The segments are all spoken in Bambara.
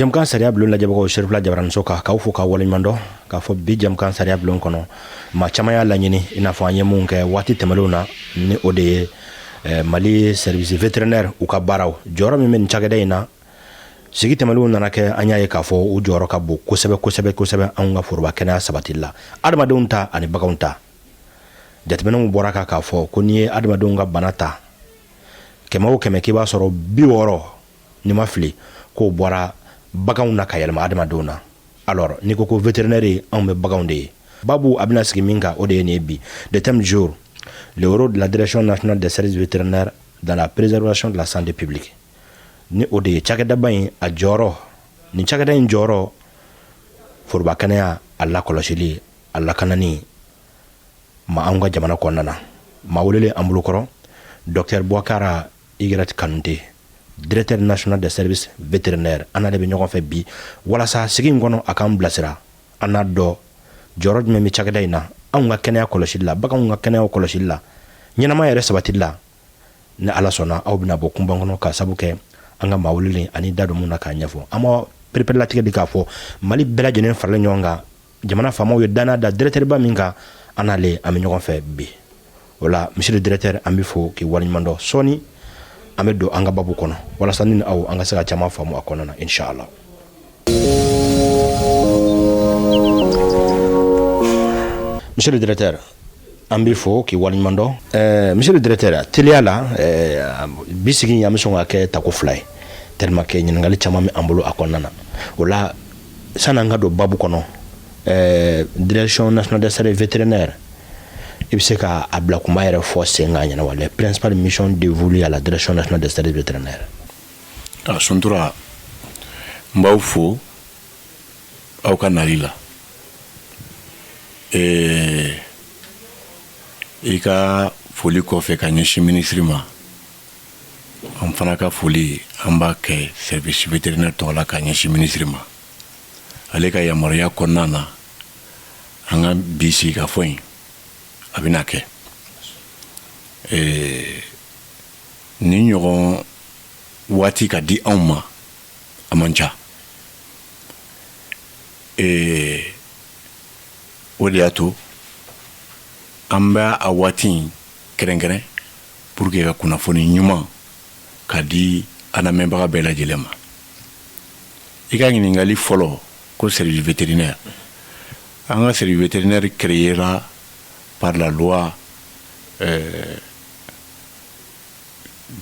Jɛmukan Sariya Bulon lajɛbagaw, Serifila Jabaraniso kan, k'aw fo k'aw waleɲuman dɔn k'a fɔ bi jɛmukan Sariya Bulon kɔnɔ, maa caman y'a laɲini, i n'a fɔ an ye mun kɛ waati tɛmɛnlenw na, ni o de ye Mali service vétérinaire, u ka baaraw, jɔyɔrɔ min bɛ nin cakɛda in na. Sigi tɛmɛnlenw nana kɛ, an y'a ye k'a fɔ u jɔyɔrɔ ka bon kosɛbɛ kosɛbɛ kosɛbɛ anw ka foroba kɛnɛya sabatili la, adamadenw ta ani baganw ta. Jateminɛw bɔra kan k'a fɔ ko n'i ye adamadenw ka bana ta 100 o 100, k'i b'a sɔrɔ 60, ni ma fili, k'o bɔra baganw na ka yɛlɛma adamadenw na. Alors n'i ko ko vétérinaire, anw bɛ baganw de ye. Babu a bɛna sigi min kan, o de ye nin ye bi. Le thème du jour: le rôle de la Direction nationale des services vétérinaires dans la préservation de la santé publique. Ni o de ye cakɛdaba in a jɔyɔrɔ, nin cakɛda in jɔyɔrɔ foroba kɛnɛya a lakɔlɔsili, a lakanani ma anw ka jamana kɔnɔna na. Maa welelen an bolokɔrɔ, docteur Boubacar Y Kanute, directeur national des services vétérinaires. An n'ale bɛ ɲɔgɔn fɛ bi walasa sigi in kɔnɔ, a k'an bilasira, an n'a dɔn jɔyɔrɔ jumɛn bɛ cakɛda in na anw ka kɛnɛya kɔlɔsili la, baganw ka kɛnɛya kɔlɔsili la, ɲɛnama yɛrɛ sabatili la. Ni Ala sɔnna, aw bɛna bɔ kunban kɔnɔ ka sabu kɛ an ka maa welelen ani da don mun na k'a ɲɛfɔ. An b'a pereperelatigɛ di k'a fɔ Mali bɛɛ lajɛlen faralen ɲɔgɔn kan, jamana faamaw ye danaya da directeur ba min kan, an n'ale an bɛ ɲɔgɔn fɛ bi. O la, monsieur le directeur, an bɛ fo k'i waleɲuman dɔn. Sɔɔni an bɛ don an ka babu kɔnɔ walasa ni aw an ka se ka caman faamu a kɔnɔna na, inshallah. Monsieur le directeur, an b'i fo k'i waleɲuman dɔn. Monsieur le directeur, teliya la, bi sigi an bɛ sɔn ka kɛ tako 2 ye, tellement que ɲininkali caman bɛ an bolo a kɔnɔna na. O la, sanni an ka don babu kɔnɔ, Direction nationale des services vétérinaires, i bɛ se ka a bila kunba yɛrɛ fɔ sen kan ɲɛna wa, les principales missions dévolues à la Direction nationale des services vétérinaires? A Suntura, n b'aw fo aw ka nali la. I ka foli kɔfɛ ka ɲɛsin minisiri ma, an fana ka foli, an b'a kɛ service vétérinaire tɔgɔ la ka ɲɛsin minisiri ma. Ale ka yamaruya kɔnɔna na, an ka bi sigikafɔ in a bɛna kɛ. Nin ɲɔgɔn waati ka di anw ma, a man ca. O de y'a to an bɛ a waati in kɛrɛnkɛrɛn pour que ka kunnafoni ɲuman ka di an lamɛnbaga bɛɛ lajɛlen ma. I ka ɲininkali fɔlɔ ko service vétérinaire, an ka service vétérinaire créera par la loi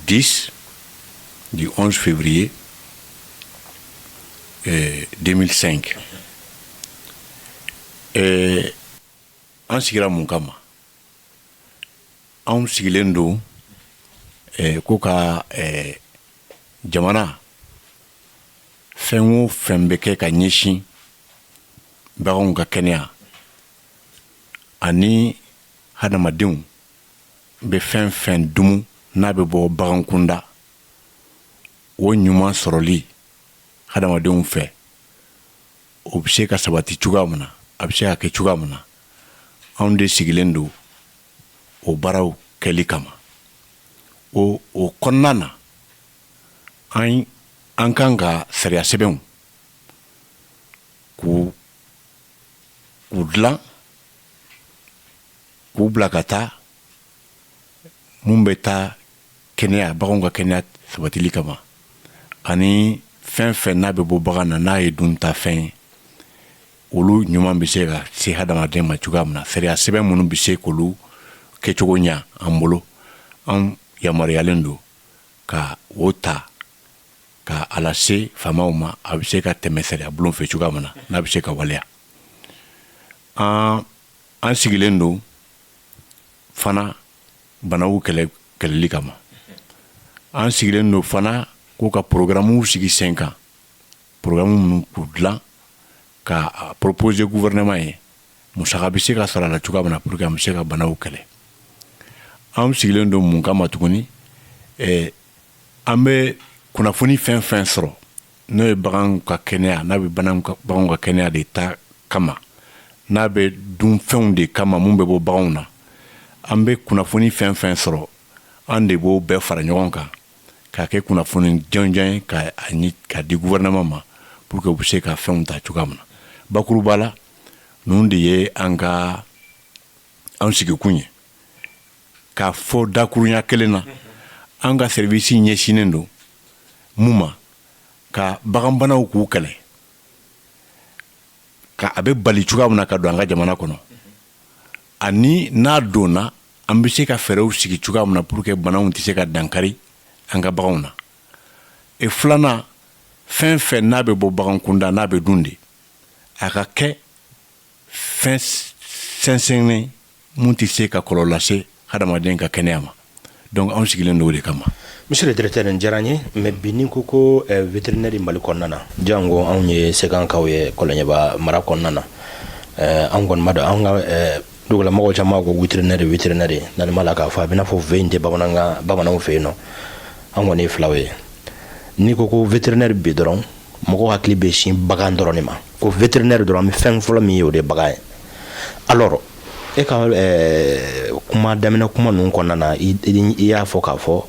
10 du 11 février 2005. An sigira mun kama? Anw sigilen don ko ka jamana fɛn o fɛn bɛ kɛ ka ɲɛsin baganw ka kɛnɛya ani hadamadenw bɛ fɛn fɛn dumu n'a bɛ bɔ bagan kunda, o ɲuman sɔrɔli hadamadenw fɛ, o bɛ se ka sabati cogoya min na, a bɛ se ka kɛ cogoya min na, anw de sigilen don o baaraw kɛli kama. O kɔnɔna na, an kan ka sariya sɛbɛnw k'u dilan k'u bila ka taa mun bɛ taa kɛnɛya, baganw ka kɛnɛya sabatili kama, ani fɛn fɛn n'a bɛ bɔ bagan na, n'a ye dunta fɛn ye, olu ɲuman bɛ se ka se hadamaden ma cogoya min na. Sariya sɛbɛn minnu bɛ se k'olu kɛcogo ɲa an bolo, an yamaruyalen don ka o ta ka a lase faamaw ma, a bɛ se ka tɛmɛ sariya bulon fɛ cogoya min na, n'a bɛ se ka waleya. An sigilen don fana banaw kɛlɛ kɛlɛli kama. An sigilen don fana k'u ka programmew sigi sen kan, programme minnu k'u dilan ka proposer gouvernement ye, musaka bɛ se ka sɔrɔ a la cogoya min na pour que an bɛ se ka banaw kɛlɛ. An sigilen don mun kama tuguni? An bɛ kunnafoni fɛn fɛn sɔrɔ n'o ye bagan ka kɛnɛya, n'a bɛ baganw ka kɛnɛya de ta kama, n'a bɛ dunfɛnw de kama mun bɛ bɔ baganw na, an bɛ kunnafoni fɛn fɛn sɔrɔ, an de b'o bɛɛ fara ɲɔgɔn kan k'a kɛ kunnafoni jɔnjɔn ye ka di gouvernement ma. pour que u bɛ se ka fɛnw ta cogoya min na. Bakuruba la, ninnu de ye an ka an sigikun ye. K'a fɔ dakurunya kelen na, an ka service ɲɛsinnen don mun ma? Ka baganbanaw k'u kɛlɛ, ka a bɛ bali cogoya min na ka don an ka jamana kɔnɔ, ani n'a donna, an bɛ se ka fɛɛrɛw sigi cogoya min na pour que banaw tɛ se ka dankari an ka baganw na. E filanan, fɛn fɛn n'a bɛ bɔ bagan kunda, n'a bɛ dun de, a ka kɛ fɛn sɛnsɛnnen mun tɛ se ka kɔlɔlɔ lase hadamaden ka kɛnɛya ma. Donc anw sigilen don o de kama. Monsieur le directeur, nin diyara n ye. Mais bi, ni ko ko vétérinaire Mali kɔnɔna na, jango anw ye Sekankaw ye Kɔlɔnjɛba mara kɔnɔna na, anw kɔni ma dɔn, an ka dugulamɔgɔw caman ko vétérinaire, vétérinaire n'ale ma la k'a fɔ a bɛ n'a fɔ v in tɛ bamanankan bamananw fɛ yen nɔ. An kɔni ye filaw ye. N'i ko ko vétérinaire bi dɔrɔn, mɔgɔw hakili bɛ sin bagan dɔrɔn de ma. Ko vétérinaire dɔrɔn, an bɛ fɛn fɔlɔ min ye, o de ye bagan ye. Alors e ka kuma daminɛ kuma ninnu kɔnɔna na, i y'a fɔ k'a fɔ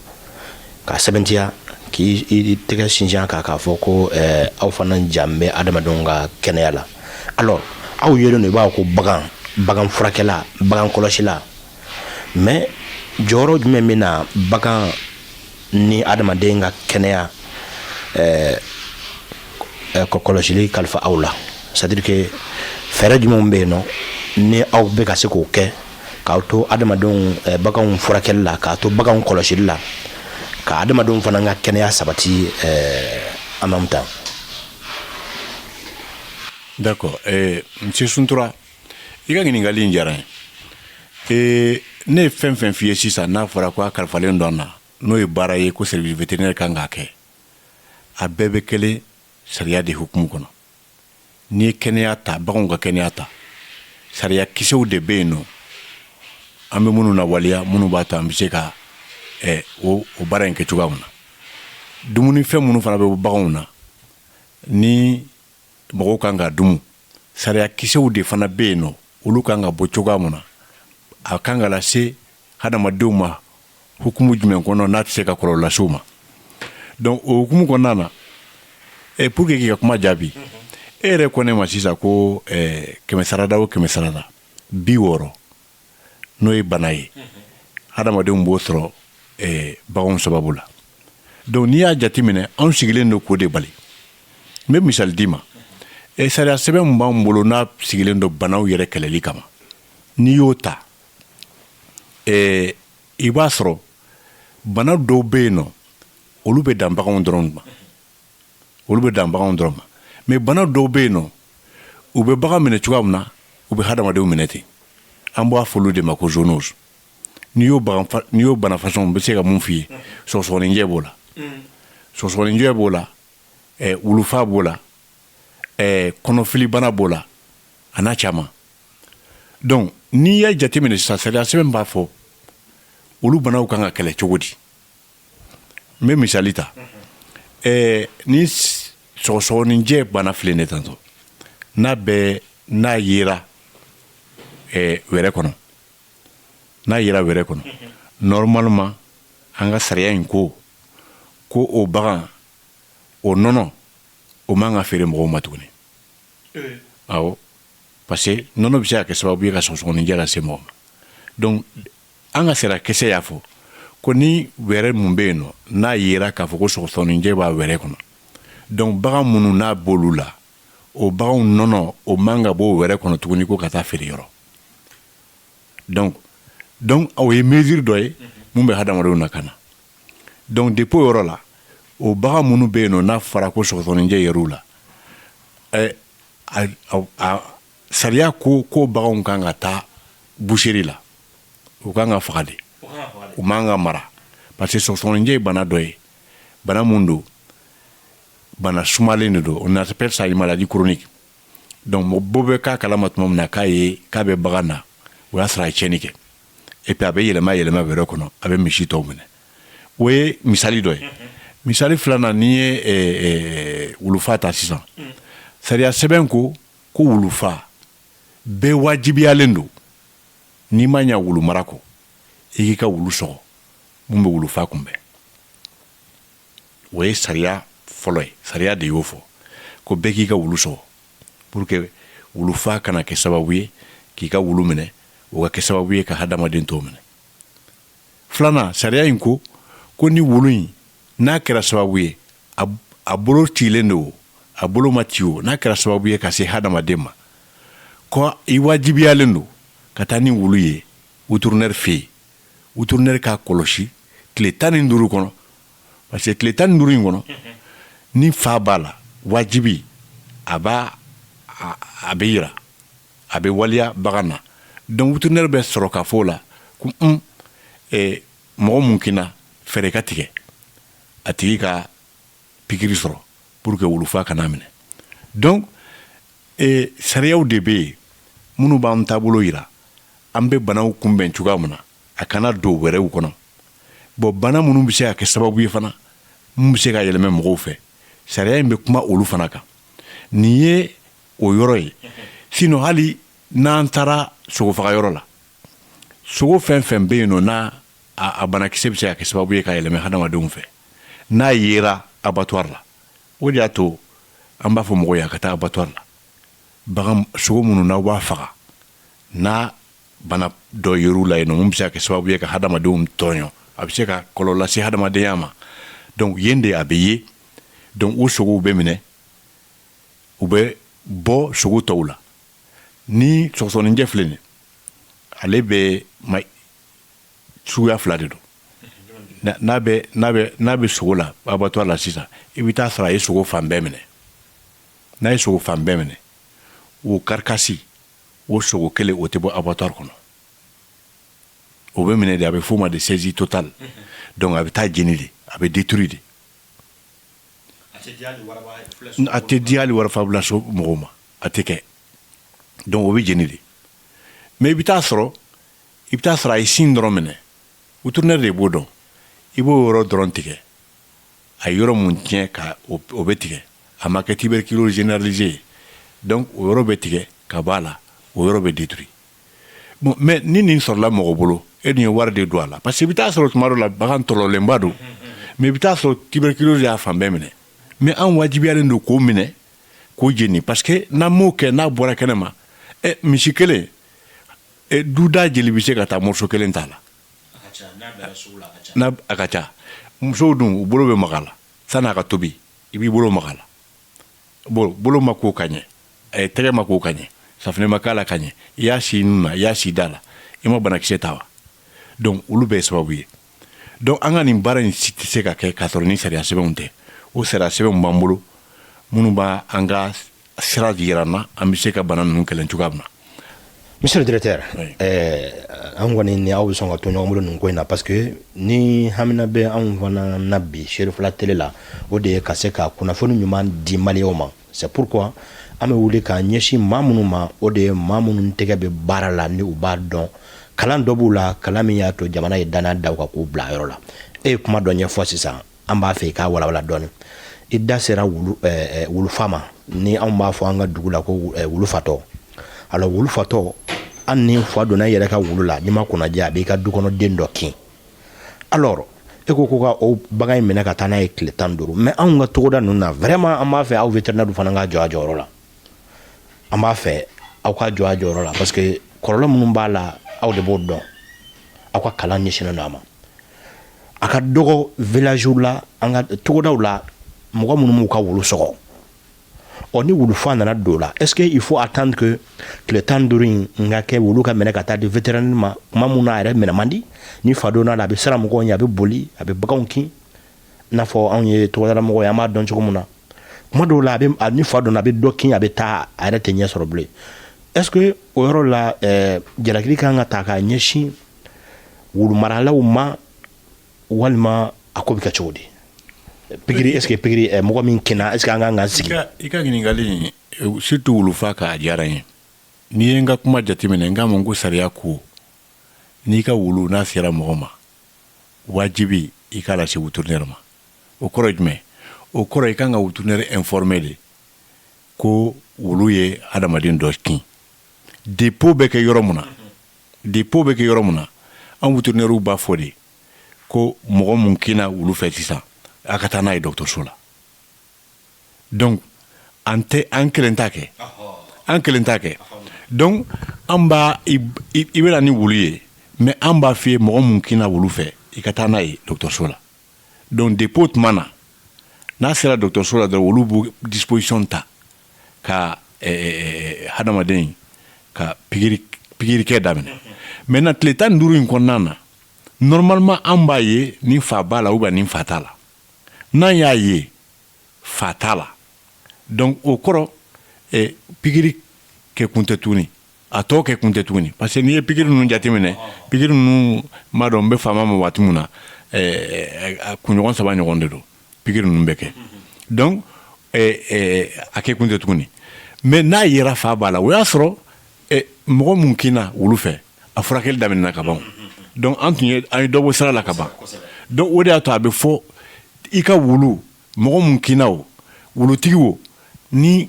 ka sɛbɛntiya k'i tɛgɛ sinsin kan k'a fɔ ko aw fana jan bɛ adamadenw ka kɛnɛya la. Alors aw yelen don, i b'a fɔ ko bagan, bagan furakɛla, bagan kɔlɔsila, mais jɔyɔrɔ jumɛn bɛ na bagan ni adamaden ka kɛnɛya kɔlɔsili kalifa aw la? C'est à dire que fɛɛrɛ jumɛnw bɛ yen nɔ ni aw bɛ ka se k'o kɛ k'aw to adamadenw, baganw furakɛli la, k'a to baganw kɔlɔsili la, ka adamadenw fana ka kɛnɛya sabati en même temps? D'accord, monsieur Suntura, i ka ɲininkali in diyara n ye. Ne ye fɛn fɛn f'i ye sisan, n'a fɔra ko a kalifalen don an na, n'o ye baara ye ko service vétérinaire kan k'a kɛ, a bɛɛ bɛ kelen sariya de hukumu kɔnɔ. N'i ye kɛnɛya ta, baganw ka kɛnɛya ta, sariya kisɛw de bɛ yen nɔ an bɛ minnu lawaleya, minnu b'a to an bɛ se ka o baara in kɛ cogoya min na. Dumunifɛn minnu fana bɛ bɔ baganw na ni mɔgɔw kan ka dumu, sariya kisɛw de fana bɛ yen nɔ, olu kan ka bɔ cogoya min na, a kan ka lase hadamadenw ma hukumu jumɛn kɔnɔ n'a tɛ se ka kɔlɔlɔ lase u ma. Donc o hukumu kɔnɔna na, pour que k'i ka kuma jaabi, e yɛrɛ ko ne ma sisan ko 100 sarada o 100 sarada, 60 n'o ye bana ye, hadamadenw b'o sɔrɔ baganw sababu la. Donc n'i y'a jateminɛ, anw sigilen don k'o de bali. N bɛ misali d'i ma. Sariya sɛbɛn min b'anw bolo n'a sigilen don banaw yɛrɛ kɛlɛli kama, n'i y'o ta, i b'a sɔrɔ bana dɔw bɛ yen nɔ, olu bɛ dan baganw dɔrɔn ma, olu bɛ dan baganw dɔrɔn ma. Mais bana dɔw bɛ yen nɔ, u bɛ bagan minɛ cogoya min na, u bɛ hadamadenw minɛ ten. An b'a fɔ olu de ma ko zoonose. N'i y'o bana façon, n bɛ se ka mun f'i ye? Sɔgɔsɔgɔninjɛ b'o la, sɔgɔsɔgɔninjɛ b'o la, wulufa b'o la, kɔnɔfilibana b'o la, a n'a caman. Donc n'i y'a jateminɛ sisan, sariya sɛbɛn b'a fɔ olu banaw kan ka kɛlɛ cogo di. N bɛ misali ta. Ni sɔgɔsɔgɔninjɛ bana filɛ nin ye tantɔ, n'a yera wɛrɛ kɔnɔ, n'a yera wɛrɛ kɔnɔ, normalement an ka sariya in ko ko o bagan o nɔnɔ, o man ka feere mɔgɔw ma tuguni. Awɔ, parce que nɔnɔ bɛ se ka kɛ sababu ye ka sɔgɔsɔgɔninjɛ lase mɔgɔ ma. Donc an ka sariya kisɛ y'a fɔ ko ni wɛrɛ mun bɛ yen nɔ, n'a yera k'a fɔ ko sɔgɔsɔgɔninjɛ b'a wɛrɛ kɔnɔ, donc bagan minnu n'a b'olu la, o baganw nɔnɔ, o man ka bɔ o wɛrɛ kɔnɔ tuguni ko ka taa feere yɔrɔ. Donc o ye mesure dɔ ye mun bɛ hadamadenw na ka na. Donc depuis o yɔrɔ la, o bagan minnu bɛ yen nɔ n'a fɔra ko sɔgɔsɔgɔninjɛ yer'u la, a sariya ko ko baganw kan ka taa boucherie la, u kan ka faga de, u man ka mara, parce que sɔgɔsɔgɔninjɛ ye bana dɔ ye, bana mun don, bana sumalen de don. On appelle ça une maladie chronique. Donc mɔgɔ bɛɛ bɛ k'a kalama tuma min na k'a ye k'a bɛ bagan na, o y'a sɔrɔ a ye tiɲɛni kɛ. Et puis a bɛ yɛlɛma yɛlɛma wɛrɛ kɔnɔ, a bɛ misi tɔw minɛ. O ye misali dɔ ye. Misali filanan, n'i ye wulufa ta sisan, sariya sɛbɛn ko ko wulufa bɛɛ wajibiyalen don, n'i ma ɲa wulu mara kɔ, i k'i ka wulu sɔgɔ mun bɛ wulufa kunbɛn. O ye sariya fɔlɔ ye, sariya de y'o fɔ. ko bɛɛ k'i ka wulu sɔgɔ pour que wulufa kana kɛ sababu ye k'i ka wulu minɛ, o ka kɛ sababu ye ka hadamaden tɔw minɛ. Filanan, sariya in ko ko ni wulu in n'a kɛra sababu ye, a bolo cilen don, a bolo ma ci o, n'a kɛra sababu ye ka se hadamaden ma, ko i wajibiyalen don ka taa ni wulu ye vétérinaire fɛ yen, vétérinaire k'a kɔlɔsi tile 15 kɔnɔ, parce que tile 15 in kɔnɔ, ni fa b'a la, wajibi a b'a a bɛ yira, a bɛ waliya bagan na. Donc vétérinaire bɛ sɔrɔ ka fɔ o la ko mɔgɔ mun kinna, fɛɛrɛ ka tigɛ a tigi ka pikiri sɔrɔ pour que wulufa kana minɛ. Donc sariyaw de bɛ yen minnu b'an taabolo yira, an bɛ banaw kunbɛn cogoya min na, a kana don wɛrɛw kɔnɔ. Bon, bana minnu bɛ se ka kɛ sababu ye fana, mun bɛ se ka yɛlɛmɛ mɔgɔw fɛ, sariya in bɛ kuma olu fana kan. Nin ye o yɔrɔ ye. Sinon, hali n'an taara sogofagayɔrɔ la, sogo fɛn fɛn bɛ yen nɔ, n'a a banakisɛ bɛ se ka kɛ sababu ye ka yɛlɛmɛ hadamadenw fɛ, n'a yera abattoir la, o de y'a to an b'a fɔ mɔgɔw ye a ka taa abattoir la. Bagan sogo minnu n'aw b'a faga, n'a bana dɔ yer'u la yen nɔ, mun bɛ se ka kɛ sababu ye ka hadamadenw tɔɲɔ, a bɛ se ka kɔlɔlɔ lase hadamadenya ma, donc yen de a bɛ ye. Donc o sogow bɛ minɛ, u bɛ bɔ sogo tɔw la. Ni sɔgɔsɔgɔninjɛ filɛ nin, ale bɛ ma suguya fila de don. N'a bɛ sogo la abattoir la sisan, i bɛ taa sɔrɔ a ye sogo fan bɛɛ minɛ. N'a ye sogo fan bɛɛ minɛ, o carcasse, o sogo kelen, o tɛ bɔ abattoir kɔnɔ, o bɛ minɛ de, a bɛ f'o ma de saisie totale. Donc a bɛ taa jeni de, a bɛ détruire de, a tɛ di hali warafabila so mɔgɔw ma, a tɛ kɛ. Donc o bɛ jeni de. Mais i bɛ taa sɔrɔ a ye sin dɔrɔn minɛ, vétérinaire de b'o dɔn. I b'o yɔrɔ dɔrɔn tigɛ, a ye yɔrɔ mun tiɲɛ ka o bɛ tigɛ, a ma kɛ tuberculose généralisée ye. Donc o yɔrɔ bɛ tigɛ ka bɔ a la, o yɔrɔ bɛ détruire. Bon, mais ni nin sɔrɔla mɔgɔ bolo, e dun ye wari de don a la, parce que i bɛ taa sɔrɔ tuma dɔ la bagan tɔlɔlenba don, mais i bɛ taa sɔrɔ tuberculose y'a fan bɛɛ minɛ. Mais an wajibiyalen don k'o minɛ k'o jeni, parce que n'an m'o kɛ, n'a bɔra kɛnɛ ma, ɛ misi kelen, ɛ duda jeli bɛ se ka taa morceau kelen t'a la? N'a a ka ca, musow dun, u bolo bɛ maga a la san'a ka tobi, i b'i bolo maga a la. Bon, bolo ma ko ka ɲɛ, tɛgɛ ma ko ka ɲɛ, safunɛ ma k'a la ka ɲɛ, i y'a si nun na, i y'a si da la, i ma banakisɛ ta wa? Donc olu bɛɛ ye sababu ye. Donc an ka nin baara in si tɛ se ka kɛ k'a sɔrɔ ni sariya sɛbɛnw tɛ. O sariya sɛbɛnw b'an bolo minnu b'a an ka sira yira an na, an bɛ se ka bana ninnu kɛlɛ cogoya min na. Monsieur le directeur, an kɔni ni aw bɛ sɔn ka to ɲɔgɔn bolo nin ko in na, parce que ni hamina bɛ anw fana na bi Serifila télé la, o de ye ka se ka kunnafoni ɲuman di maliyɛnw ma. C'est pourquoi an bɛ wuli k'an ɲɛsin maa minnu ma, o de ye maa minnu tɛgɛ bɛ baara la, ni u b'a dɔn, kalan dɔ b'u la, kalan min y'a to jamana ye danaya da u kan k'u bila a yɔrɔ la. E ye kuma dɔ ɲɛfɔ sisan, an b'a fɛ i k'a walawala dɔɔni. I da sera wulu wulufa ma, ni anw b'a fɔ an ka dugu la ko wulu fatɔ. Alors, wulu fatɔ, hali ni fa donna i yɛrɛ ka wulu la, n'i ma kunnadiya, a b'i ka du kɔnɔ den dɔ kin. Alors e ko ko ka o bagan in minɛ ka taa n'a ye tile 15. Mais anw ka togoda ninnu na, vraiment, an b'a fɛ aw vétérinaire fana ka jɔ a jɔyɔrɔ la. An b'a fɛ aw ka jɔ a jɔyɔrɔ la, parce que kɔlɔlɔ minnu b'a la, aw de b'o dɔn, aw ka kalan ɲɛsinnen don a ma. A ka dɔgɔ village la, an ka togodaw la, mɔgɔ minnu m'u ka wulu sɔgɔ. Ɔ, ni wulufa nana don o la, est ce que il faut attendre que tile 15 in ka kɛ, wulu ka minɛ ka taa di vétérinaire ma? Kuma mun na a yɛrɛ minɛ man di, ni fa donna la, a bɛ siran mɔgɔw ɲɛ, a bɛ boli, a bɛ baganw kin, i n'a fɔ anw ye togodala mɔgɔw ye, an b'a dɔn cogo min na. Kuma dɔw la, a bɛ ni fa donna, a bɛ dɔ kin, a bɛ taa, a yɛrɛ tɛ ɲɛ sɔrɔ bilen. Est ce que o yɔrɔ la, jalakili kan ka ta k'a ɲɛsin wulumaralaw ma, walima a ko bɛ kɛ cogo di? Pikiri, est ce que pikiri, mɔgɔ min kinna, est ce que an kan k'an sigi? I ka ɲininkali in, surtout wulufa ka, a diyara n ye. N'i ye n ka kuma jateminɛ, n k'a ma ko sariya ko n'i ka wulu n'a sera mɔgɔ ma, wajibi i k'a lase vétérinaire ma. O kɔrɔ ye jumɛn? O kɔrɔ i kan ka vétérinaire informer de ko wulu ye hadamaden dɔ kin. Dépôt bɛ kɛ yɔrɔ mun na, dépôt bɛ kɛ yɔrɔ mun na, an vétérinaire b'a fɔ de ko mɔgɔ mun kinna wulu fɛ sisan, a ka taa n'a ye dɔgɔtɔrɔso la. Donc An tɛ an kelen ta kɛ, an kelen ta kɛ. Donc an b'a i bɛ ni wulu ye, mais an b'a f'i ye, mɔgɔ mun kinna wulu fɛ, i ka taa n'a ye dɔgɔtɔrɔso la. Donc depuis o tuma na, n'a sera dɔgɔtɔrɔso la dɔrɔn, olu b'u disposition ta ka hadamaden ka pikirikɛ daminɛ. Maintenant, tile 15 in kɔnɔna na, normalement an b'a ye ni fa b'a la ou bien ni fa t'a la. N'an y'a ye fa t'a la, donc o kɔrɔ pikiri kɛ kun tɛ tuguni, a tɔ kɛ kun tɛ tuguni, parce que n'i ye pikiri ninnu jateminɛ, pikiri ninnu m'a dɔn n bɛ faama ma waati min na, kunɲɔgɔn 3 ɲɔgɔn de don pikiri ninnu bɛ kɛ. Donc a kɛ kun tɛ tuguni. Mais n'a yera fa b'a la, o y'a sɔrɔ mɔgɔ mun kinna wulu fɛ, a furakɛli daminɛna ka ban. Donc an tun ye an ye dɔ bɔ sira la ka ban. Donc o de y'a to a bɛ fɔ i ka wulu, mɔgɔ mun kinna o, wulutigi o, ni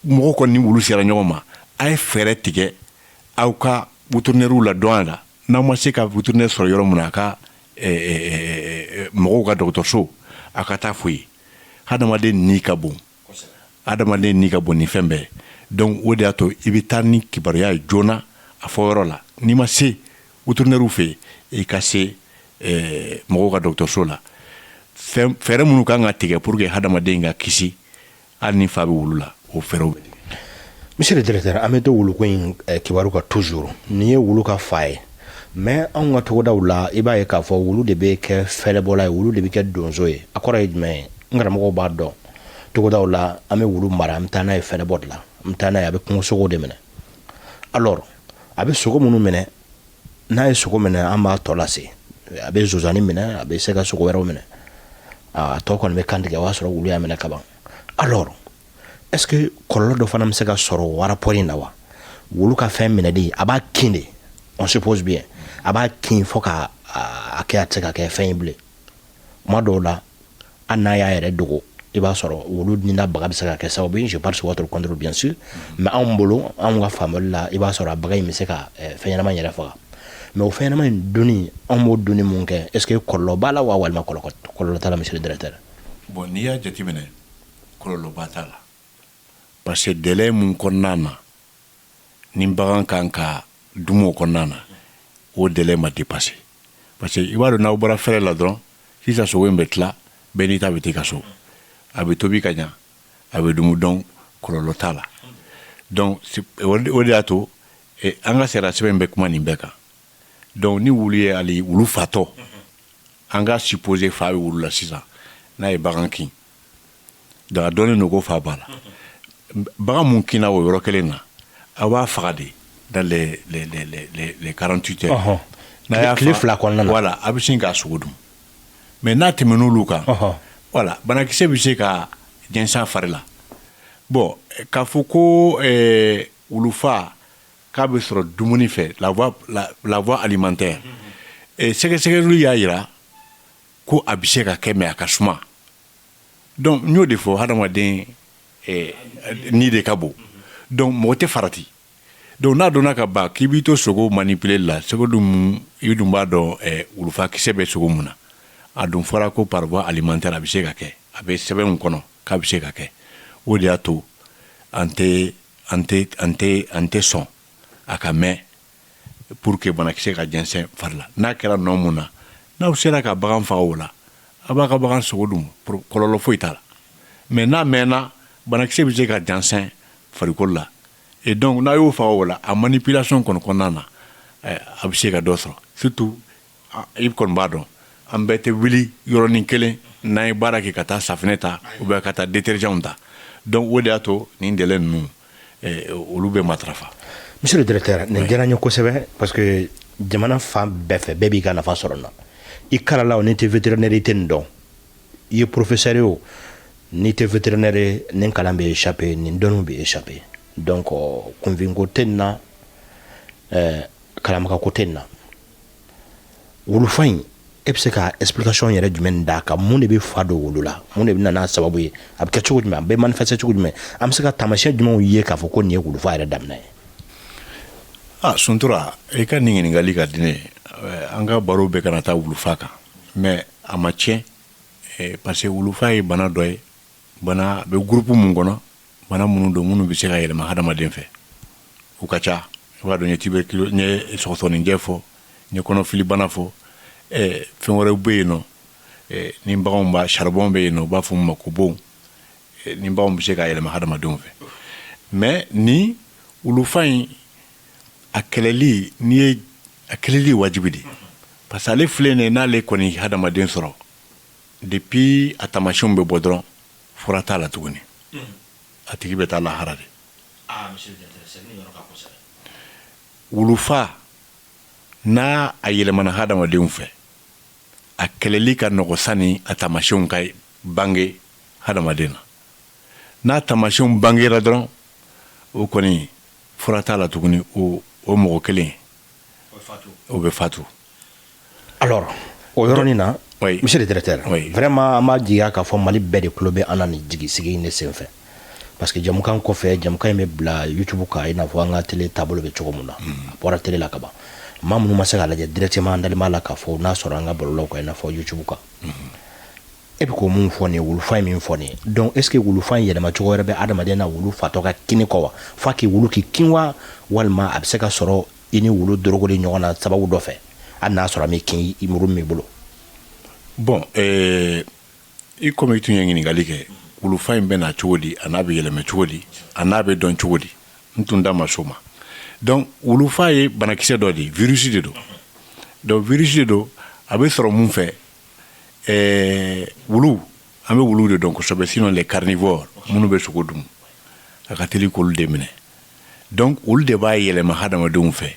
mɔgɔ kɔni ni wulu sera ɲɔgɔn ma, a ye fɛɛrɛ tigɛ aw ka vétérinaire la dɔn a la. N'aw ma se ka vétérinaire sɔrɔ yɔrɔ min na, a ka mɔgɔw ka dɔgɔtɔrɔso, a ka taa fo yen. Hadamaden ni ka bon, hadamaden ni ka bon ni fɛn bɛɛ. Donc o de y'a to i bɛ taa ni kibaruya ye joona a fɔ yɔrɔ la. N'i ma se vétérinaire fɛ yen, i ka se mɔgɔw ka dɔgɔtɔrɔso la. Fɛɛrɛ minnu kan ka tigɛ pour que hadamaden ka kisi, hali ni fa bɛ wulu la, o fɛɛrɛw bɛ tigɛ. Monsieur le directeur, an bɛ to wuluko in kibaru kan toujours. Nin ye wulu ka fa ye, mais anw ka togodaw la, i b'a ye k'a fɔ wulu de bɛ kɛ fɛlɛbɔla ye, wulu de bɛ kɛ donso ye. A kɔrɔ ye jumɛn ye? N karamɔgɔw b'a dɔn, togodaw la, an bɛ wulu mara, an bɛ taa n'a ye fɛlɛbɔ de la, an bɛ taa n'a ye, a bɛ kungo sogo de minɛ. Alors a bɛ sogo minnu minɛ, n'a ye sogo minɛ, an b'a tɔ lase. A bɛ zozani minɛ, a bɛ se ka sogo wɛrɛw minɛ, a tɔ kɔni bɛ kantigɛ, o y'a sɔrɔ wulu y'a minɛ ka ban. Alors est ce que kɔlɔlɔ dɔ fana bɛ se ka sɔrɔ o rapport in na wa? Wulu ka fɛn minɛli, a b'a kin de, on suppose bien, a b'a kin fo ka a kɛ a tɛ se ka kɛ fɛn ye bilen. Kuma dɔw la, hali n'a y'a yɛrɛ dogo, i b'a sɔrɔ wulu ni n'a baga bɛ se ka kɛ sababu ye, je parle sous votre contrôle bien sûr, mais anw bolo, anw ka faamuyali la, i b'a sɔrɔ a baga in bɛ se ka fɛn ɲɛnama in yɛrɛ faga. Mais o fɛn ɲɛnama in donni, anw b'o donni mun kɛ, est ce que kɔlɔlɔ b'a la wa, walima kɔlɔlɔ t'a la, monsieur le directeur? Bon, n'i y'a jateminɛ, kɔlɔlɔba t'a la, parce que délai mun kɔnɔna na ni bagan kan ka dumu o kɔnɔna na, o délai ma dépassé. Parce que i b'a dɔn, n'aw bɔra fɛrɛ la dɔrɔn sisan, sogo in bɛ tila, bɛɛ n'i ta bɛ taa i ka so, a bɛ tobi ka ɲa, a bɛ dumu. Donc kɔlɔlɔ t'a la. Donc o de y'a to an ka sariya sɛbɛn bɛ kuma nin bɛɛ kan. Donc ni wulu ye, hali wulu fatɔ, an ka supposer fa bɛ wulu la sisan, n'a ye bagan kin, donc a dɔnnen don ko fa b'a la, bagan mun kinna o yɔrɔ kelen na, aw b'a faga de dans les 48 heures. N'a y'a tile 2 kɔnɔna na. Voilà, a bɛ sin k'a sogo dun. Mais n'a tɛmɛn'olu kan, voilà, banakisɛ bɛ se ka jɛnsɛn a fari la. Bon, k'a fɔ ko wulufa k'a bɛ sɔrɔ dumuni fɛ, la voie alimentaire, sɛgɛsɛgɛliw y'a jira ko a bɛ se ka kɛ, mais a ka suma. Donc n y'o de fɔ, hadamaden ni de ka bon, donc mɔgɔ tɛ farati. Donc n'a donna ka ban k'i b'i to sogo manipuler la, sogo dun, i dun b'a dɔn wulufa kisɛ bɛ sogo mun na. A dun fɔra ko par voie alimentaire a bɛ se ka kɛ, a bɛ sɛbɛnw kɔnɔ k'a bɛ se ka kɛ. O de y'a to an tɛ sɔn a ka mɛn pour que banakisɛ ka jɛnsɛn fari la. N'a kɛra nɔ mun na, n'aw sera ka bagan faga o la, a b'a ka bagan sogo dun, kɔlɔlɔ foyi t'a la. Mais n'a mɛnna, banakisɛ bɛ se ka jɛnsɛn farikolo la, et donc n'a y'o faga o la, a manipulation kɔni kɔnɔna na, a bɛ se ka dɔ sɔrɔ. Surtout i kɔni b'a dɔn, an bɛɛ tɛ wuli yɔrɔnin kelen n'an ye baara kɛ ka taa safinɛ ta ou bien ka taa détergent ta. Donc o de y'a to nin délai ninnu, olu bɛ matarafa. Monsieur le directeur, nin diyara n ye kosɛbɛ, parce que jamana fan bɛɛ fɛ, bɛɛ b'i ka nafa sɔrɔ nin na. I kalala o, n'i tɛ vétérinaire, i tɛ nin dɔn. I ye professeur ye o, n'i tɛ vétérinaire ye, nin kalan bɛ échapper, nin dɔnniw bɛ échapper. Donc kunfinko tɛ nin na, kalanbaga ko tɛ nin na. Wulufa in, e bɛ se ka explication yɛrɛ jumɛn d'a kan? Mun de bɛ fa don wulu la? Mun de bɛ na n'a sababu ye? A bɛ kɛ cogo jumɛn? A bɛ manifester cogo jumɛn? An bɛ se ka taamasiyɛn jumɛnw ye k'a fɔ ko nin ye wulufa yɛrɛ daminɛ ye? Ah, Suntura, i ka nin ɲininkali ka di ne ye. An ka baro bɛɛ kana taa wulufa kan, mais a ma tiɲɛ, parce que wulufa ye bana dɔ ye, bana bɛ groupe mun kɔnɔ. Bana minnu don, minnu bɛ se ka yɛlɛma hadamaden fɛ, u ka ca. I b'a dɔn, n ye tuberculose, n ye sɔgɔsɔgɔninjɛ fɔ, n ye kɔnɔfilibana fɔ. Fɛn wɛrɛw bɛ yen nɔ, ni baganw b'a, charbon bɛ yen nɔ, u b'a fɔ min ma ko bon, ni baganw bɛ se ka yɛlɛma hadamadenw fɛ. Mais ni wulufa in, a kɛlɛli, n'i ye a kɛlɛli ye wajibi de, parce que ale filɛ nin ye, n'ale kɔni hadamaden sɔrɔ, depuis a taamasiyɛnw bɛ bɔ dɔrɔn, fura t'a la tuguni, a tigi bɛ taa lahara de. Wulufa, n'a a yɛlɛmana hadamadenw fɛ, a kɛlɛli ka nɔgɔ sani a taamasiyɛnw ka bange hadamaden na. N'a taamasiyɛnw bangera dɔrɔn, o kɔni fura t'a la tuguni, o mɔgɔ kelen o bɛ fatu. Alors, o yɔrɔnin na, monsieur le directeur, vraiment, an b'a jigiya k'a fɔ Mali bɛɛ de tulo bɛ an na nin jigi sigi in de senfɛ, parce que jamukan kɔfɛ, jamukan in bɛ bila YouTube kan, i n'a fɔ an ka télé taabolo bɛ cogo min na. A bɔra télé la ka ban, maa minnu ma se k'a lajɛ directement, an dalen b'a la k'a fɔ n'a sɔrɔ an ka bɔlɔlɔw kan, i n'a fɔ YouTube kan. E bɛ k'o mun fɔ nin ye, wulufa in min fɔ nin ye, donc est ce que wulufa in yɛlɛma cogo wɛrɛ bɛ adamaden na wulu fatɔ ka kinni kɔ wa, f'a k'i wulu k'i kin wa, walima a bɛ se ka sɔrɔ i ni wulu dorogoli ɲɔgɔn na sababu dɔ fɛ, hali n'a sɔrɔ a m'i kin, i muru min bolo? Bon, i komi i tun ye ɲininkali kɛ, wulufa in bɛ na cogo di, a n'a bɛ yɛlɛmɛ cogo di, a n'a bɛ dɔn cogo di, n tun da ma s'o ma. Donc wulufa ye banakisɛ dɔ de ye, virus de don. Donc virus de don, a bɛ sɔrɔ mun fɛ? Wulu, an bɛ wulu de dɔn kosɛbɛ, sinon les carnivores, minnu bɛ sogo dun, a ka teli k'olu de minɛ. Donc olu de b'a yɛlɛma hadamadenw fɛ.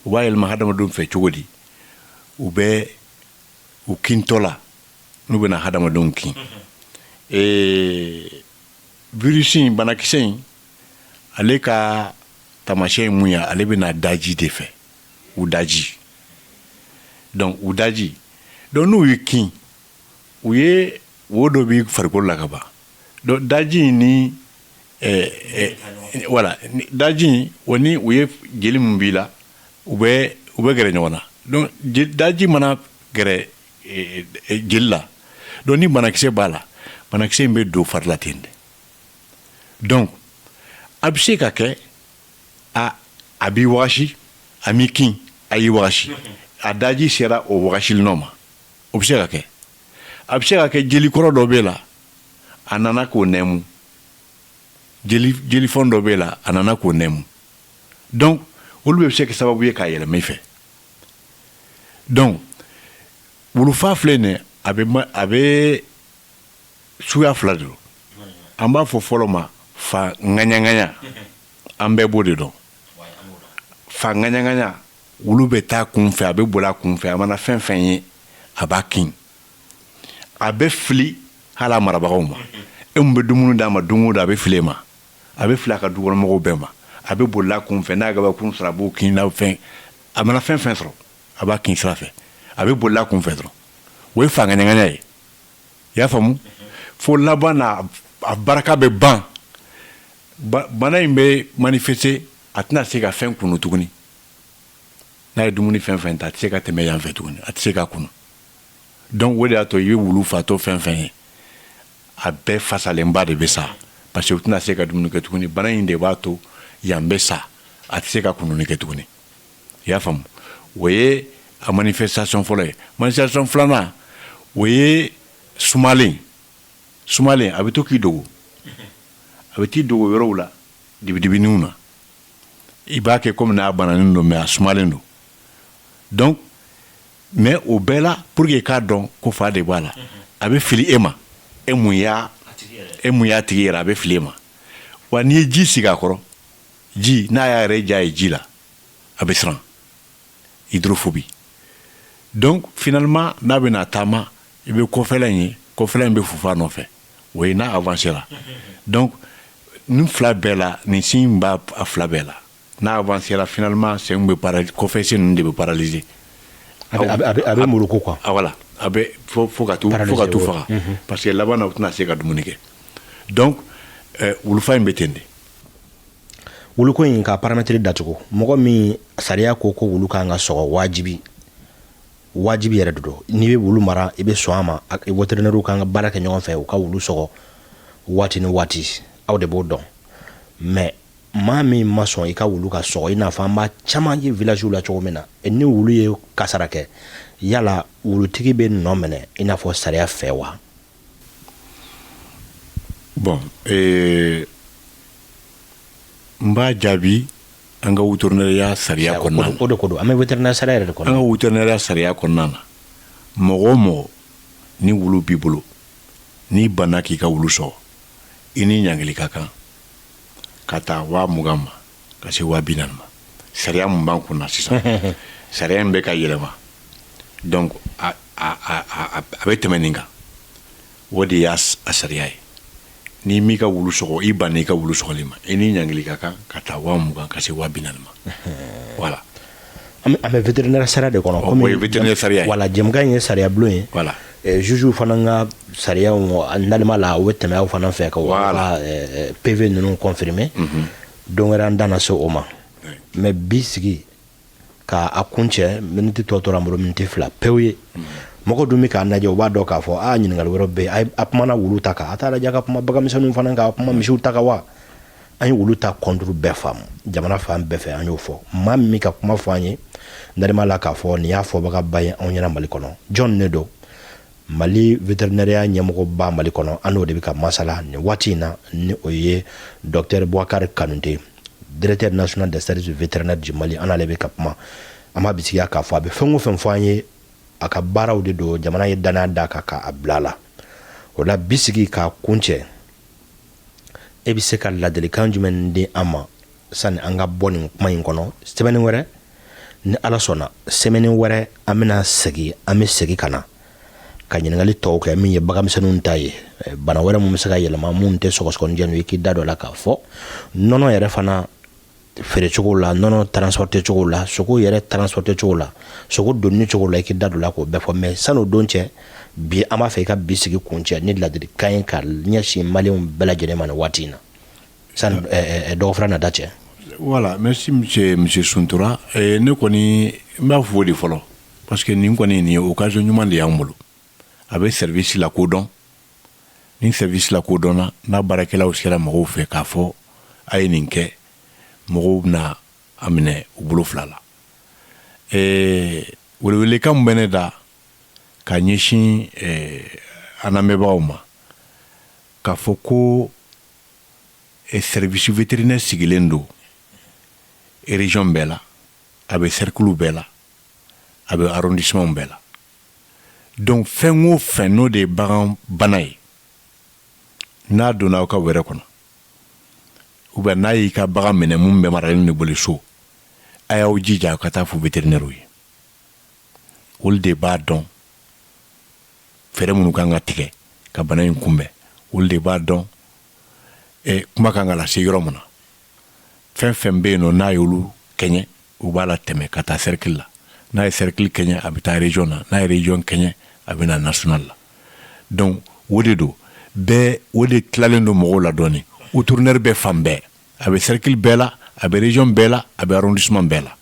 U b'a yɛlɛma hadamadenw fɛ cogo di? U bɛ u kintɔ la, n'u bɛna hadamadenw kin, virus in, banakisɛ in, ale ka taamasiyɛn ye mun ye? Ale bɛna daji de fɛ, u daji. Donc u daji, donc n'u y'i kin, u ye wo dɔ b'i farikolo la ka ban. Donc daji in ni voilà, daji in, o ni u ye jeli min b'i la, u bɛ gɛrɛ ɲɔgɔn na. Donc daji mana gɛrɛ jeli la, donc ni banakisɛ b'a la, banakisɛ in bɛ don fari la ten de. Donc a bɛ se ka kɛ a b'i wagasi, a m'i kin, a y'i wagasi, a daji sera o wagasili nɔ ma, o bɛ se ka kɛ. A bɛ se ka kɛ jeli kɔrɔ dɔ b'e la, a nana k'o nɛmu, jeli jelifɔn dɔ b'e la, a nana k'o nɛmu. Donc olu bɛ se kɛ sababu ye k'a yɛlɛma i fɛ. Donc wulufa filɛ nin ye, a bɛ suguya fila de don. An b'a fɔ fɔlɔ ma fa ŋaɲaŋaɲa, an bɛɛ b'o de dɔn. Fa ŋaɲaŋaɲa, wulu bɛ taa kun fɛ, a bɛ boli a kun fɛ, a mana fɛn fɛn ye, a b'a kin, a bɛ fili hali a marabagaw ma. E mun bɛ dumuni d'a ma don o don, a bɛ fili e ma, a bɛ fili a ka dukɔnɔmɔgɔw bɛɛ ma. A bɛ bolila kun fɛ, n'a gabakuru sɔrɔ, a b'o kin. N'a fɛn, a mana fɛn fɛn sɔrɔ, a b'a kin sira fɛ, a bɛ bolila kun fɛ dɔrɔn. O ye fa ŋaɲaŋaɲa ye, i y'a faamu? Fo laban na, a baraka bɛ ban, bana in bɛ manifester, a tɛna se ka fɛn kunu tuguni. N'a ye dumuni fɛn fɛn ta, a tɛ se ka tɛmɛ yan fɛ tuguni, a tɛ se ka kunu. Donc o de y'a to i bɛ wulu fatɔ fɛn fɛn ye, a bɛɛ fasalenba de bɛ sa, parce que u tɛna se ka dumuni kɛ tuguni. Bana in de b'a to yan bɛ sa, a tɛ se ka kununi kɛ tuguni, i y'a faamu? O ye a manifestation fɔlɔ ye. Manifestation filanan, o ye sumalen. Sumalen, a bɛ to k'i dogo, a bɛ t'i dogo yɔrɔw la, dibidibiniw na. I b'a kɛ komi n'a bananen don, mais a sumalen don. Donc mais o bɛɛ la, pour que i k'a dɔn ko fa de b'a la, a bɛ fili e ma, e mun y'a tigi yɛrɛ, a bɛ fili e ma. Wa n'i ye ji sigi a kɔrɔ, ji, n'a y'a yɛrɛ ja ye ji la, a bɛ siran, hydrophobie. Donc finalement, n'a bɛna taama, i bɛ kɔfɛla in ye, kɔfɛla in bɛ fufa a nɔfɛ, o ye n'a avancé la. Donc nin fila bɛɛ la, nin signe b'a a fila bɛɛ la. N'a avancé la, finalement sen bɛ paralyser, kɔfɛ sen ninnu de bɛ paralyser. A bɛ muluku quoi. Ah voilà, a bɛ fo ka t'u faga, parce que laban na, u tɛna se ka dumuni kɛ. Donc wulufa in bɛ ten de. Wuluko in ka paramètre datugu, mɔgɔ min sariya ko ko wulu kan ka sɔgɔ, wajibi, wajibi yɛrɛ de don. N'i bɛ wulu mara, i bɛ sɔn a ma, vétérinaire kan ka baara kɛ ɲɔgɔn fɛ, u ka wulu sɔgɔ waati ni waati, aw de b'o dɔn. Mais maa min ma sɔn i ka wulu ka sɔgɔ, i n'a fɔ an b'a caman ye village la cogo min na, ni wulu ye kasara kɛ, yala wulutigi bɛ nɔ minɛ i n'a fɔ sariya fɛ wa? Bon, n b'a jaabi an ka vétérinaire sariya kɔnɔna. O de ko don, an bɛ vétérinaire sariya yɛrɛ de kɔnɔ. An ka vétérinaire sariya kɔnɔna na, mɔgɔ o mɔgɔ ni wulu b'i bolo, n'i banna k'i ka wulu sɔgɔ, i ni ɲangili ka kan ka taa 20 000 ma ka se 40 000 ma. Sariya mun b'an kunna sisan, sariya in bɛ ka yɛlɛma, donc a bɛ tɛmɛ nin kan. O de y'a sariya ye. N'i m'i ka wulu sɔgɔ, i banna i ka wulu sɔgɔli ma, i ni ɲangili ka kan ka taa 20 000 ka se 40 000 ma, voilà. An bɛ vétérinaire sariya de kɔnɔ. O ye vétérinaire sariya ye. Voilà, jɛmukan in ye sariya bulon ye. Juge fana ka sariyaw nalima la, u bɛ tɛmɛ aw fana fɛ ka ka PV ninnu confirmer. Don wɛrɛ an da na se o ma. Mais bi sigi ka a kuncɛ, miniti tɔ tora an bolo, miniti 2 pewu ye. Mɔgɔ dun bɛ k'a lajɛ, u b'a dɔn k'a fɔ a ɲininkali wɛrɛ bɛ yen. A kumana wulu ta kan, a t'a lajɛ ka kuma baganmisɛnninw fana kan, a kuma misiw ta kan wa? An ye wulu ta contre bɛɛ faamu, jamana fan bɛɛ fɛ an y'o fɔ. Maa min ka kuma fɔ an ye, n la k'a fɔ nin y'a fɔbagaba ye anw ɲɛna Mali kɔnɔ, jɔn ne don? Mali vétérinaire ɲɛmɔgɔba Mali kɔnɔ, an n'o de bɛ ka masala nin waati in na, ni o ye docteur Boubacar Kanouté, directeur national des services vétérinaires du Mali. An n'ale bɛ ka kuma. An b'a bisigiya k'a fɔ a bɛ fɛn o fɛn fɔ an ye, a ka baaraw de don, jamana ye danaya d'a kan k'a bila a la. O la, bi sigi k'a kuncɛ, e bɛ se ka ladilikan jumɛn di an ma sani an ka bɔ nin kuma in kɔnɔ? Semaine wɛrɛ, ni Ala sɔnna, semaine wɛrɛ an bɛna segin, an bɛ segin ka na ka ɲininkali tɔw kɛ, min ye baganmisɛnninw ta ye, bana wɛrɛ mun bɛ se ka yɛlɛma mun tɛ sɔgɔsɔgɔnijɛ, ye k'i da dɔ la k'a fɔ nɔnɔ yɛrɛ fana feere cogo la, nɔnɔ transporter cogo la, sogo yɛrɛ transporter cogo la, sogo donni cogo la, i k'i da don la k'o bɛɛ fɔ. Mais san'o don cɛ, bi an b'a fɛ i ka bi sigi kuncɛ ni ladilikan ye ka ɲɛsin Maliyɛnw bɛɛ lajɛlen ma nin waati in na, sani dɔgɔfura nata cɛ. Voilà, merci monsieur Suntura. Ne kɔni n b'a fɔ de fɔlɔ, parce que nin kɔni, nin ye occasion ɲuman de y'an bolo. A bɛ service la kodɔn. Ni service la kodɔnna, n'a baarakɛlaw sera mɔgɔw fɛ k'a fɔ a ye nin kɛ, mɔgɔw bɛna a minɛ u bolo fila la. Welewelekan min bɛ ne da ka ɲɛsin an lamɛnbagaw ma, k'a fɔ ko service vétérinaire sigilen don région bɛɛ la, a bɛ cercle bɛɛ la, a bɛ arrondissement bɛɛ la. Donc fɛn o fɛn n'o de ye bagan bana ye, n'a donna aw ka wɛrɛ kɔnɔ ou bien n'a y'i ka bagan minɛ mun bɛ maralen de bolo so, a y'aw jija aw ka taa fo vétérinaire ye. Olu de b'a dɔn fɛɛrɛ minnu kan ka tigɛ ka bana in kunbɛn. Olu de b'a dɔn kuma kan ka lase yɔrɔ min na. Fɛn fɛn bɛ yen nɔ n'a y'olu kɛɲɛ, u b'a la tɛmɛ ka taa cercle la. N'a ye cercle kɛɲɛ, a bɛ taa région na. N'a ye région kɛɲɛ, a bɛ na national la. Donc o de don bɛɛ, o de tilalen don mɔgɔw la dɔɔni. Vétérinaire bɛ fan bɛɛ, a bɛ cercle bɛɛ la, a bɛ région bɛɛ la, a bɛ arrondissement bɛɛ la.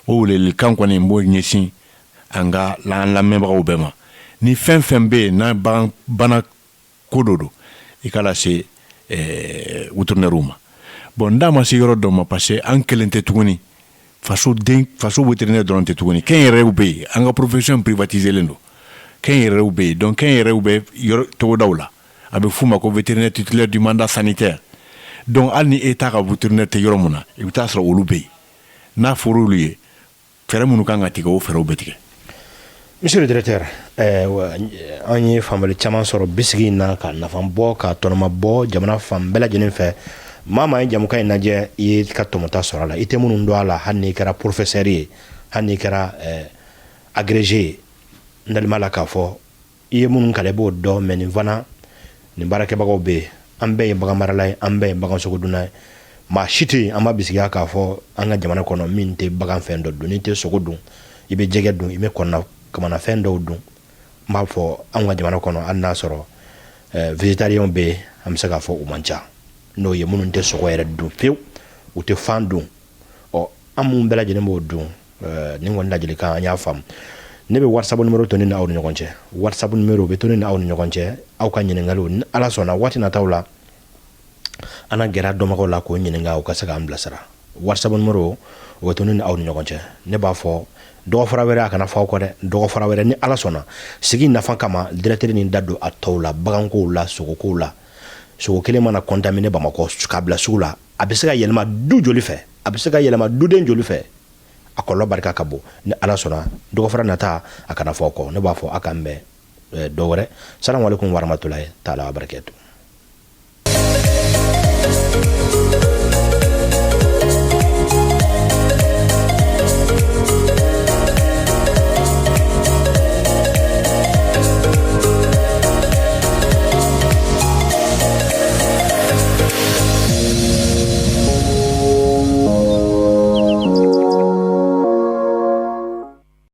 O welelikan kɔni, n b'o ɲɛsin an ka an lamɛnbagaw bɛɛ ma. Ni fɛn fɛn bɛ yen n'a bagan bana ko dɔ don, i ka lase vétérinaire ma. Bon, n da ma se yɔrɔ dɔ ma, parce que an kelen tɛ tuguni, faso den, faso vétérinaire dɔrɔn tɛ tuguni, kɛnyɛrɛyew bɛ yen. An ka profession privatisé len don, kɛnyɛrɛyew bɛ yen. Donc kɛnyɛrɛyew bɛ yɔrɔ togodaw la, a bɛ f'u ma ko vétérinaire titulaire du mandat sanitaire. Donc hali ni État ka vétérinaire tɛ yɔrɔ min na, i bɛ taa sɔrɔ olu bɛ yen. N'a fɔra olu ye, fɛɛrɛ minnu kan ka tigɛ, o fɛɛrɛw bɛ tigɛ. Monsieur le directeur, an ye faamuyali caman sɔrɔ bisigi in na, ka nafa bɔ, ka tɔnɔma bɔ jamana fan bɛɛ lajɛlen fɛ. Maa maa ye jamukan in lajɛ, i ye ka tɔmɔta sɔrɔ a la. I tɛ minnu dɔn a la, hali n'i kɛra professeur ye, hali n'i kɛra agrégé ye, n dalen b'a la k'a fɔ i ye minnu kalan, i b'o dɔn. Mais nin fana, nin baarakɛbagaw bɛ yen. An bɛɛ ye baganmarala ye, an bɛɛ ye bagansogodunna ye. Maa si tɛ yen, an b'a bisigiya k'a fɔ an ka jamana kɔnɔ, min tɛ bagan fɛn dɔ dun. N'i tɛ sogo dun, i bɛ jɛgɛ dun, i bɛ kɔnɔna kamanafɛn dɔw dun. N b'a fɔ anw ka jamana kɔnɔ, hali n'a sɔrɔ végétarien bɛ yen, an bɛ se k'a fɔ u man ca, n'o ye minnu tɛ sogo yɛrɛ dun fewu, u tɛ fan dun. Ɔ, an minnu bɛɛ lajɛlen b'o dun, nin kɔni ladilikan, an y'a faamu. Ne bɛ WhatsApp numéro to ne ni aw ni ɲɔgɔn cɛ. WhatsApp numéro bɛ to ne ni aw ni ɲɔgɔn cɛ, aw ka ɲininkaliw, ni Ala sɔnna, waati nataw la. An na gɛrɛ dɔnbagaw la k'o ɲininka, u ka se k'an bilasira. WhatsApp numéro, o bɛ to ne ni aw ni ɲɔgɔn cɛ. Ne b'a fɔ, dɔgɔfara wɛrɛ, a kana fɔ aw kɔ dɛ. Dɔgɔfara wɛrɛ, ni Ala sɔnna, sigi nafa kama, directeur ni da don a tɔw la, bagankow la, sogokow la. Sogo kelen mana contaminer Bamakɔ k'a bila sugu la, a bɛ se ka yɛlɛma du joli fɛ? A bɛ se ka yɛlɛma duden joli fɛ? A kɔlɔlɔ barika ka bon. Ni Ala sɔnna, dɔgɔfara nata, a kana fɔ aw kɔ. Ne b'a fɔ, a k'an bɛn dɔ wɛrɛ. Salamu aleykum warahmatulahi taala wabarakatu.